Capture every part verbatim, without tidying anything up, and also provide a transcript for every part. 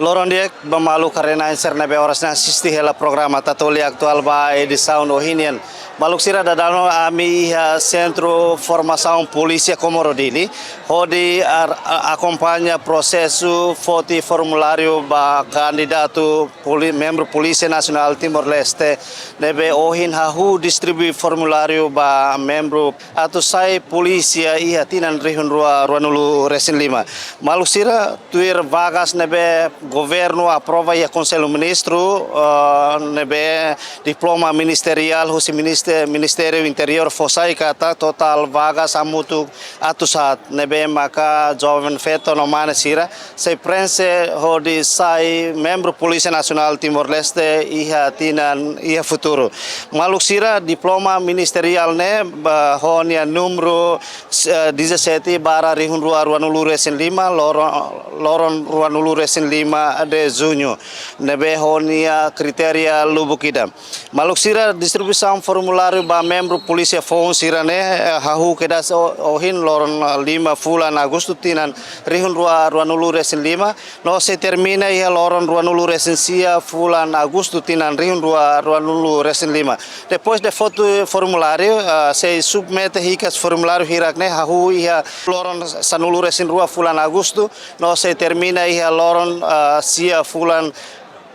Loron di'ak ba maluk haree-na'in sira ne'ebé oras ne'e asiste hela programa Tatoli Atuál ba edisaun ohin nian. Maluk sira, daudaun ami iha Sentru Formasaun Polísia Comoro Dili, hodi ar-, a-, akompaña prosesu foti formuláriu ba kandidatu poli-, membru Polísia Nasionál Timor-Leste, ne'ebé ohin hahú distribui formuláriu ba membru atu sai polísia iha tinan rihun rua ruanulu resin lima. Maluk sira, tuir vagas ne'ebé governu aprova iha Konsellu Ministru, eh, ne'ebé diploma ministeriál husi Ministé-, Ministériu Interiór fó sai katak totál vagas hamutuk atus haat, ne'ebé maka joven feto no mane sira sei preenxe hodi sai membru Polísia Nasionál Timor-Leste iha tinan iha futuru. Maluk sira, diploma ministeriál ne'e ba ho nia númeru, eh, dezassete barra rihun rua ruanulu resin lima, loron, loron ruanulu resin lima de juñu, ne'ebé ho nia kritéria lubuk ida. Maluk sira, distribuisaun formuláriu ba membru polísia foun sira-ne'e, eh, hahú kedas o-, ohin loron, eh, lima fulan Agostu tinan rihun rua ruanulu resin lima, no sei termina iha loron ruanulu resin sia fulan Agostu tinan rihun rua ruanulu resin lima. Depois de foti formuláriu, eh, sei submete hikas formuláriu hirak-ne'e hahú iha loron sanulu resin rua fulan Agostu, no sei termina iha loron, eh, sia fulan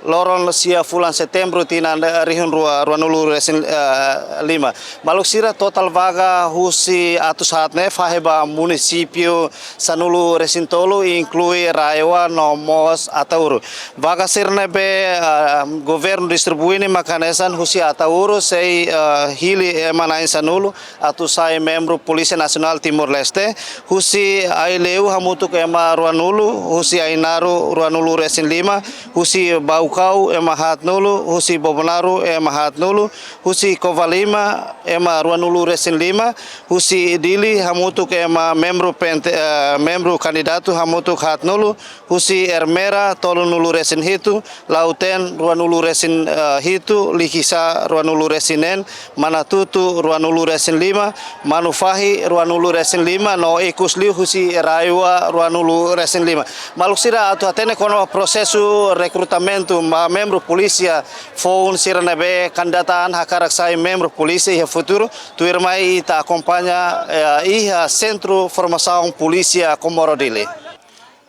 loron sia fulan Setembru tinan, eh, rihun rua ruanulu resin, eh, lima. Maluk sira, totál vaga husi atus haat ne'e fahe ba munisípiu sanulu resin tolu, inklui RAEOA no mós Ataúro. Vaga sira ne'ebé, eh, governu distribui ne'e mak hanesan husi Ataúro sei, eh, hili ema na'in sanulu atu sai membru Polísia Nasionál Timor-Leste, husi Aileu hamutuk ema ruanulu, husi Ainaro ruanulu resin lima, husi Baucau ema haatnulu, husi Bobonaro ema haatnulu, husi Covalima ema ruanulu resin lima, husi Dili hamutuk ema membru P N T, eh, membru kandidatu hamutuk haatnulu, husi Ermera tolunulu resin hitu, Lautém ruanulu resin, eh, hitu, Likisá ruanulu resin neen, Manatuto ruanulu resin lima, Manufahi ruanulu resin lima, no ikus liu husi RAEOA ruanulu resin lima. Maluk sira, atu hatene kona-ba prosesu rekrutamentu ba membru polísia foun sira ne'ebé kandidata an hakarak sai membru polísia iha futuru, tuirmai ita akompaña, eh, iha Sentru Formasaun Polísia Comoro Dili.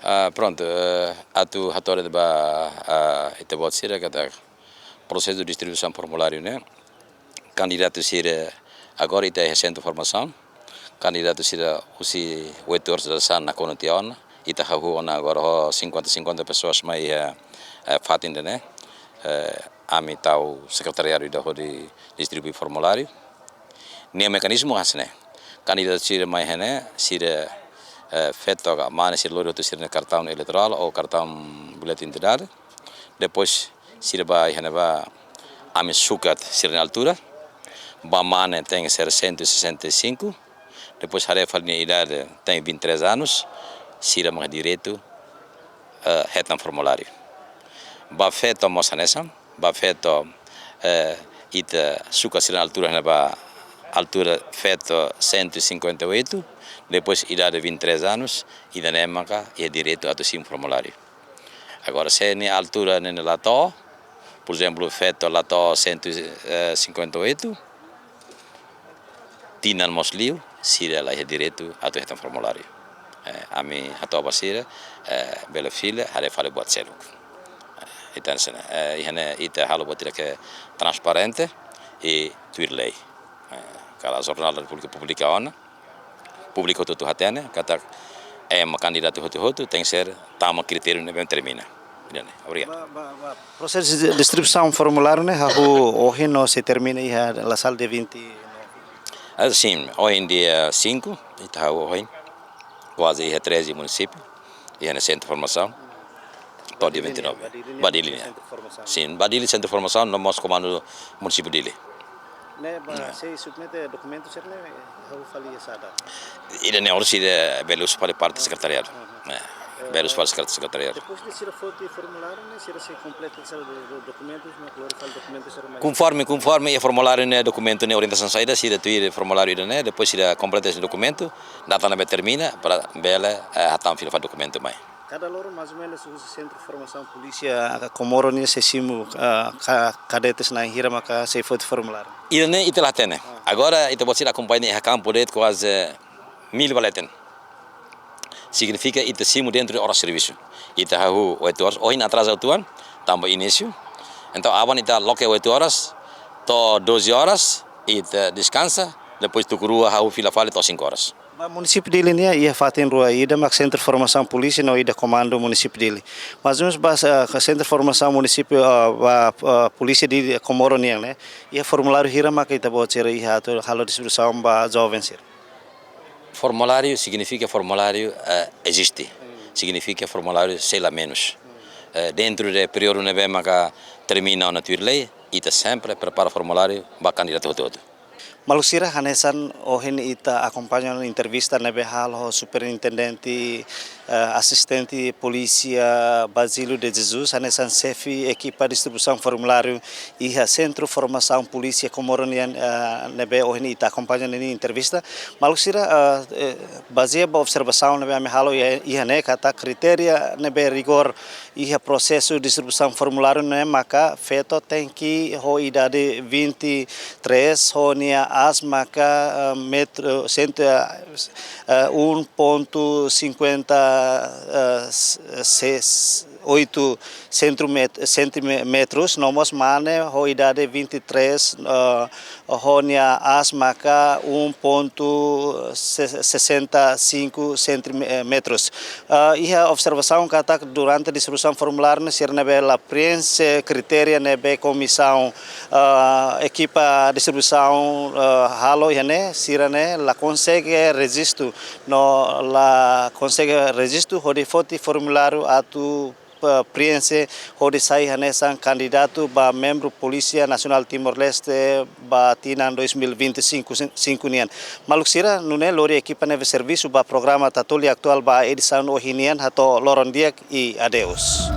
Ah, prontu, eh, atu hato'o de'it ba, ah, ita-boot sira katak prosesu distribuisaun formuláriu ne'e, kandidatu sira agora ita iha sentru formasaun, kandidatu sira husi oitu oras dadeer-saan nakonu tiha ona, ita hahú ona agora ho cinquenta cinquenta pessoas mai iha, eh, fatin ida-ne'e, eh, ami tau sekretariadu ida hodi distribui formuláriu. Nia mekanizmu hanesan ne'e. Kandidatu sira mai iha ne'e, sira, eh, feto ka mane sira lori hotu sira-nia kartaun eleitorál ou kartaun bilhete identidade. Depois sira bá iha ne'ebá, ami sukat sira-nia altura. Ba mane tenke ser cento e sessenta e cinco. Depois haree fali nia idade tenke vinte e três anos. Sira mak direitu, eh, hetan formuláriu. Ba feto mós hanesan, ba feto, eh, ita sukat sira-nia altura iha ne'ebá, altura feto cento e cinquenta e oito, depois idade vinte e três anos, ida-ne'e maka iha direitu atu simu formuláriu. Agora, se nia altura ne'e la to'o, por ezemplu, feto la to'o cento e cinquenta e oito, tinan mós liu, sira la iha direitu atu hetan formuláriu. Eh, ami hato'o ba sira, eh, bele fila, haree fali buat seluk. Eh, ita hanesan ne'e, eh, iha ne'e ita halo buat ida ke transparente i tuir lei. Eh, kala Jornál da Repúblika publika ona, públiku hotu-hotu hatene katak ema kandidatu hotu-hotu tenke ser tama kritériu ne'ebé determina. Ida-ne'e. Obrigadu. Ba, ba, ba, prosesu distribuisaun formuláriu ne'e hahú ohin no sei termina iha la sala dia vinte e nove? Ah, sin, ohin dia cinco, ita hahú ohin. Kuaze iha treze munisípiu, iha ne'e sentru formasaun. To'o dia vinte e nove. Ba Dili nian, ba Dili nian. Sentru formasaun. Sin, ba Dili sentru formasaun, no mós komandu munisípiu Dili. Ne'e ba, ne'e, sei submete dokumentu sira-ne'e, hahú fali iha saida? Ida-ne'e oras ida bele husu fali parte sekretariadu. Ne'e, bele husu fali sekre-, sekretariadu. Depois de sira foti formuláriu ne'e, sira sei kompleta sira do, do, dokumentus, no klori fali dokumentu sira mai. Konforme, konforme iha formuláriu ne'e, dokumentu ne'e orientasaun saida, sira tuir formuláriu ida-ne'e, depois sira kompleta nia dokumentu, data ne'ebé termina, para bele, eh, hatama fila fali dokumentu mai. Kada loron mais ou menus husi Sentru Formasaun Polísia Komoro nian sei simu, ah, ka-, kadetes na'in hira maka sei foti formuláriu? Ida-ne'e ita la hatene. Agora ita-boot sira akompaña iha kampu de'it kuaze mil ba leten. Signifika ita simu dentru de oras servisu. Ita hahú oito horas, ohin atraza uitoan, tanba inísiu. Entaun aban ita loke oito horas, to'o doze horas, ita deskansa, depois tuku rua hahú fila fali to'o cinco horas. Ba munisípiu Dili nian iha fatin rua, ida mak Sentru Formasaun Polísia no ida Komandu Munisípiu Dili. Mais ou menus ba, eh, Sentru Formasaun Munisípiu, eh, ba, eh, Polísia Dili Komoro nian ne'e, iha formuláriu hira mak ita-boot sira iha atu halo distribuisaun ba joven sira? Formuláriu signifika formuláriu, eh, eziste. Signifika formuláriu sei la menus. Eh, dentru de períodu ne'ebé maka termina ona tuir lei, ita sempre prepara formuláriu ba kandidatu hotu-hotu. Maluk sira, hanesan ohin ita akompaña entrevista ne'ebé halo ho Superintendente, eh, Asistente Polísia Basílio de Jesus, hanesan xefe ekipa distribuisaun formuláriu iha Sentru Formasaun Polísia Komoro nian, eh, ne'ebé ohin ita akompaña ninia entrevista. Maluk sira, eh, eh, bazeia ba observasaun ne'ebé ami halo iha, iha ne'e katak kritéria ne'ebé rigór iha prosesu distribuisaun formuláriu ne'e maka feto tenke ho idade vinte e três, ho nia aas maka, eh, metru, cento, eh, um ponto cinquenta, eh, s-, ses-, oito centímet-, centímetros, no mós mane ho idade vinte e três, eh, ho nia aas maka um ponto sessenta e cinco centímetros. Ah, iha observasaun katak durante distribuisaun formuláriu ne'e sira ne'ebé la preenxe kritéria ne'ebé komisaun, ah, ekipa distribuisaun, ah, halo iha ne'e, sira ne'e la konsege rejistu, no la konsege rejistu hodi foti formuláriu atu pa-, preenxe hodi sai hanesan kandidatu ba membru Polísia Nasionál Timor-Leste ba tinan dois mil e vinte e cinco, cinco nian. Maluk sira, nune'e lori ekipa ne'ebé servisu ba programa Tatoli Atuál ba edisaun ohin nian hato'o loron di'ak i adeus.